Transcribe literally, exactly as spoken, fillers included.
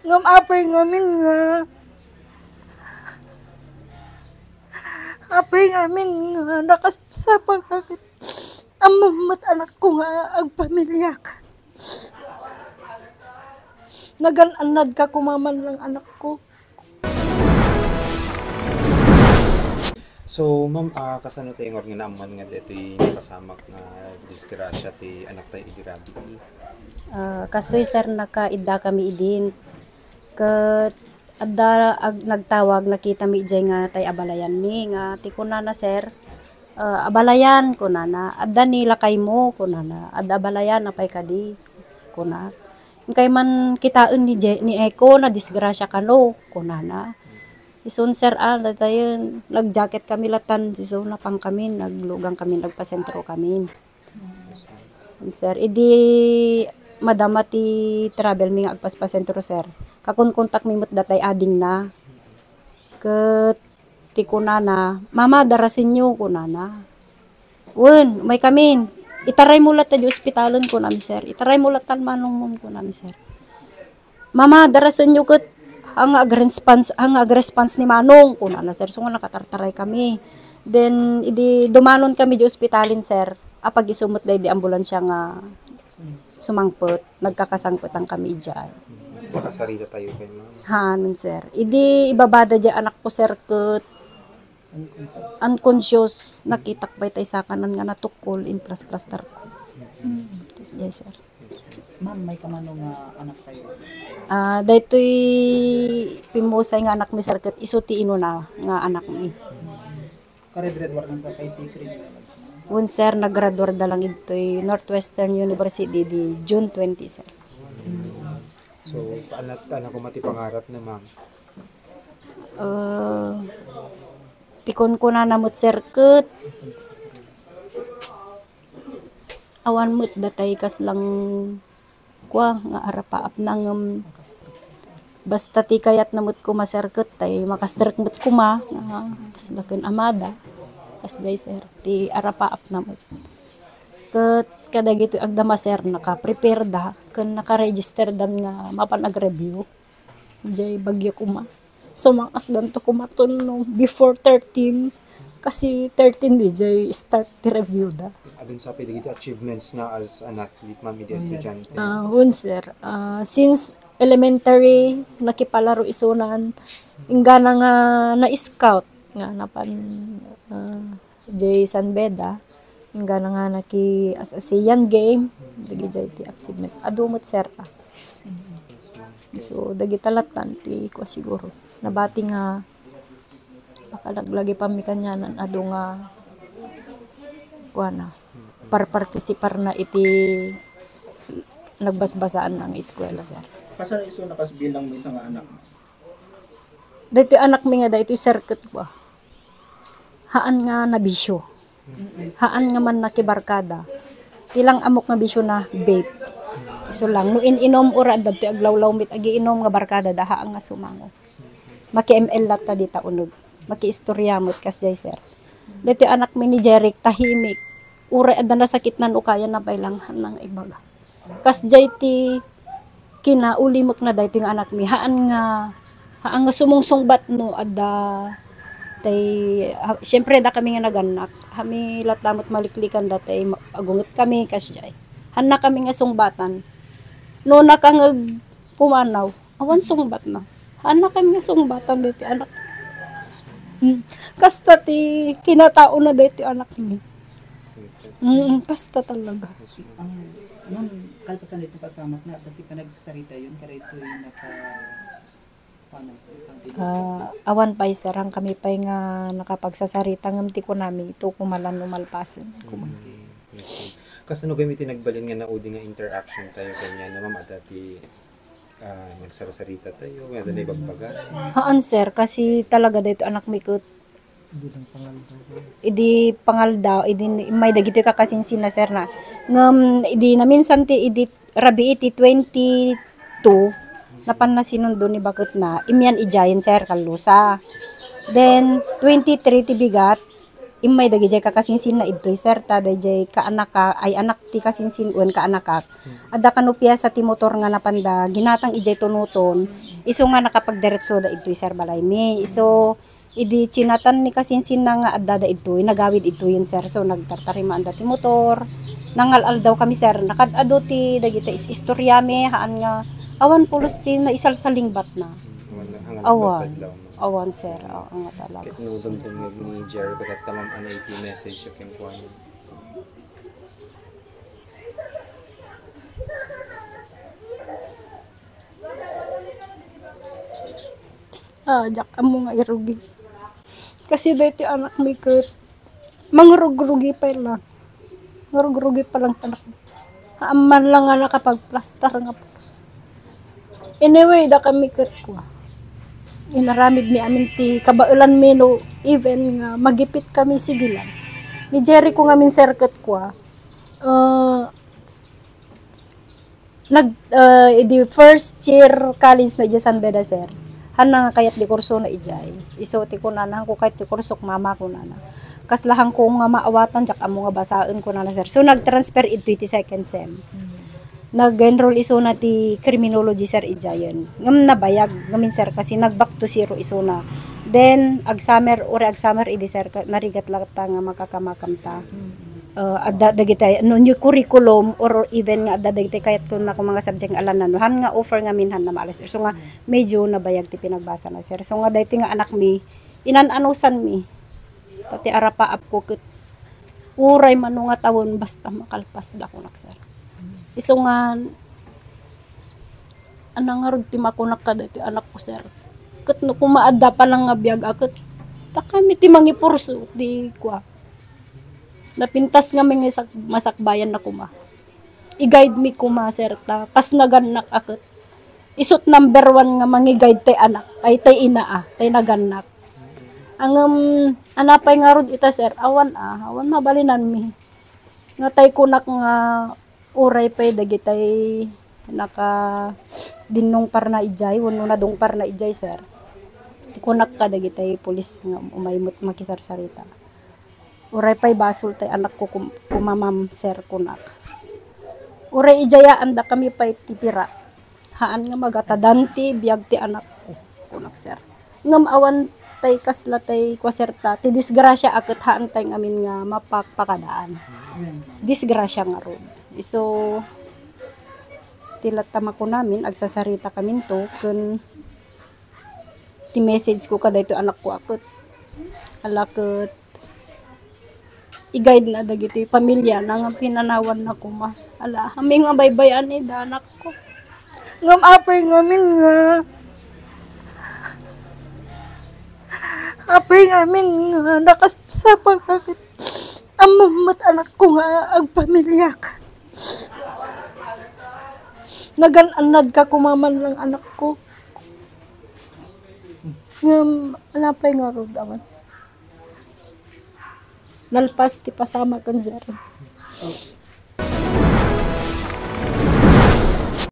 Ngem apay ngamin nga, apay ngamin nga nakasapsapagak. Ammom met anakko nga agpamiliak. Nagan-annadka koma man lang anakko. So, ma'am, ah, kasano tayo nga nga naamman nga dito'y napasamak nga disgrasya ti anak tayo idi rabi? Ah, kastoy, sir, nakaiddakami idin. Ket adda ag-, nagtawag, nakitami idiay nga tay abalayanmi nga ti kunana, sir, ah, "Abalayan," kunana, "adda ni lakaymo," kunana, "adda abalayan, apay kadi?" kuna. "Inkay man kitaen ni Je-, ni Eco, nadisgrasya kano," kunana. Isun, sir, ah, datayen, nag-jacket kami latan, isu, napangkami, naglugang kami, nagpasentro kami. Sir, idi madama ti travel mi nga agpaspasentro, sir. Kakunkontak mi met datay adingna. Ket ti kunana, "Mama, darasenyo," kunana. "Wen, umay kamin. Itaraymo latta di ospitalen," kunami, sir. "Itaraymo latta manongmon," kunami, sir. "Mama, darasenyo ket haan nga agresponse, haan nga agresponse ni Manong," kunana, sir. So nga nakatartaray kami. Then, idi dumanon kami di ospitalen, sir, apag-isu met daydi ambulansya nga sumangpet, nagkakasangpetan kami idiay. Makasarita tayo kay ma'am. Haanen, sir. Idi ibabada di anak ko, sir, ket unconscious, nakitak pay tay sakanan nga natukkol, implasplaster ko. Hmm, yes, sir. Ma'am, may kamano nga anak tayo, sir? Ah, daytoy pimmusay nga anak mi, sir, ket isu ti inuna nga anak mi. Kare-graduar lang sa kay ti criminal. Wen, sir, naggraduar da lang idtoy Northwestern University di June twenty, sir. So, paano, ano ko mati pangarap na, ma'am? Ah, ti kunkunana met, sir, ket awan met datay kaslang kua nga arapaapna ngem basta ti kayatna met koma, sir, ket tay makastrek met koma nga kasla ken amada. Kasjay, sir, ti arapaapna met. Ket kadagitoy agdama, sir, naka-prepare da ken naka-register dan nga mapan ag-review. Jay bagyo koma. Sumang-atdanto koma ton no before thirteen, kasi thirteen di jay start ti review da. Adun sa pay dagiti achievements na as an athlete, ma'am, idi estudyante? Ah, wen, sir. Ah, since elementary, nakipalaro isunan, inggana nga na-scout nga napan, ah, jay San Beda, inggana nga naki as ASEAN game, dagijay ti achievement. Adu met, sir, ah. So, dagita lattan ti kua siguro. Nabati nga makalaglagi pa mi kanianan adu nga kuana, parpartisiparna iti nagbasbasaan nga eskwela, sir. Kasano isu nakas bilang maysa nga anak? Daytoy anak mi nga daytoy, sir, ket kua. Haan nga nabisyo. Haan nga man nakibarkada. Ti lang amok nga bisyo na vape. Isu lang. No in-inom, ura adda ti aglawlaw met agiinom nga barkada da, haan nga sumango. Maki-M L latta dita uneg. Makiistorya met kasjay, sir. Daytoy anak mi ni Jeric, tahimik. Uray adda nasakitnan o kayana pay lang, haan nga ibaga. Kasjay ti kinaulimekna daytoy nga anak mi. Haan nga, haan nga sumungsungbat no adda tay, ha, siyempre, da kami nga nagannak. Kami latta met maliklikan da tay ma-, agunget kami, kasjay. Haan na kami nga sungbatan. No nakangeg pumanaw, awan sungbatna. Haan na kami nga sungbatan daytoy anak. Hmm. Kasta ti kinataona daytoy anak mi. Mm, kasta talaga. Ang, ma'am, kalpasan dito pasamak na, dati ka nagsasarita yun, karaytoy naka, paano, ang Ah, awan pay, sir, haan kami pay nga nakapagsasarita ngem ti kunami, ito kumalan no malpasen. Kuma. Kasano gayam iti nagbalin nga naudi nga interaction tayo kaniana, ma'am, adda ti, ah, nagsarsarita tayo, nga adda naibagbaga? Haan, sir, kasi talaga daytoy anak mi ket idi pangaldaw, idi immay dagitoy kakasinsinna, sir, na. Ngem idi naminsan ti idi rabii ti twenty-two, napanna sinundo ni baketna, immian idiayen, sir, kallusa. Then, twenty-three ti bigat, Immay dagijay kakasinsinna idtoy, sir, ta dayjay kaanaka-, ay, anak ti kasinsin wen kaanakak. Adda kano piyesa ti motor nga napanda ginatang ijay tunuton, isu nga nakapagdiretso da idtoy, sir, balaymi. Isu, idi chinatan ni kasinsinna nga adda da idtoy, nagawid idtoyen, sir. So, nagtartarimaanda ti motor. Nangal-aldaw kami, sir. Nakad-adu ti dagita is-, istoriami, haan nga awan pulos ti naisalsalingbatna. Awan. Awan, sir. Oo, nga talaga. Ket no dumdum ni Jerry, ket ta, ma'am, ano iti message kenkuana? Ah, diak ammo nga irugi. Kasi daytoy anakmi ket mangrugi-rugi pay lang. Mangrugi-rugi pa lang ti anak. Haan man lang nga nakapagplastar nga pulos. Anyway, da kami ket kua. Inaramidmi amin ti kabaelanmi no even nga magipit kami, sige lang. Ni Jerry ko ngamin, sir, ket kua. Ah, nag, ah, idi first year college na idiay San Beda, sir. Haan nga kayat ti kursona idiay. Isu ti kunana, "Haanko kayat ti kursok, mama," kunana. "Kasla haanko nga maawatan, diak ammo nga basaen," kunana, sir. So, nag-transfer idtoy ti second sem. Nag-enroll isuna ti criminology, sir, idiayen. Ngem nabayag, ngamin, sir, kasi nag-back to zero isuna. Then, ag-summer, uray ag-summer idi, sir, ka-, narigat latta nga makakamakam ta. Ah, adda dagiti, no, new curriculum or even nga adda dagiti kayat ko nga mga subject nga alanna, no, haan nga offer ngamin, haan nga maalas. So nga, medyo nabayag ti pinagbasana, sir. So nga, daytoy nga anakmi, inan-anusanmi. Ta ti arapaapko ket uray mano nga tawen, basta makalpasda, kunak, sir. Isu nga, ania ngarud ti makunak kadaytoy anakko, sir? Ket no koma adda pa lang nga biag a ket, ta kami ti mangipurso ti kua. Napintas nga mangisak-, masakbayan na koma. I-guide mi koma, sir, ta kas nagannak a ket. Isut number one nga mangi-guide tay anak, ay tay ina, ah, tay nagannak. Ngem, ania pay ngarud ita, sir, awan, ah, awan mabalinanmi. Nga tay kunak nga uray pay dagitay nakadinnungparna idiay, wenno nadungparna idiay, sir. Ti kunak kadagitay pulis nga umay met makisarsarita. Uray pay basol tay anakko kum-, koma, ma'am, sir, kunak. Uray idiay, anda kami pay ti pira. Haan nga magatadan ti biag ti anakko, kunak, sir. Ngem awan tay kasla tay kua, sir, ta ti disgrasya a ket haan tay ngamin nga mapakpakadaan. Disgrasya ngarud. Isu ti latta makunamin, agsasarita kaminto ken ti message ko kadaytoy anakko a ket, ala ket i-guide na dagiti pamilya na nga pinanawan na koma. Ala, amin nga baybay-an ida anakko. Ngem apay ngamin nga, apay ngamin nga nakasapag a ket ammom met anakko nga agpamilyak. Nagan-annad ka koma man lang, anakko. Ngem, ania pay ngarud, awan. Nalpas ti pasamaken, sir.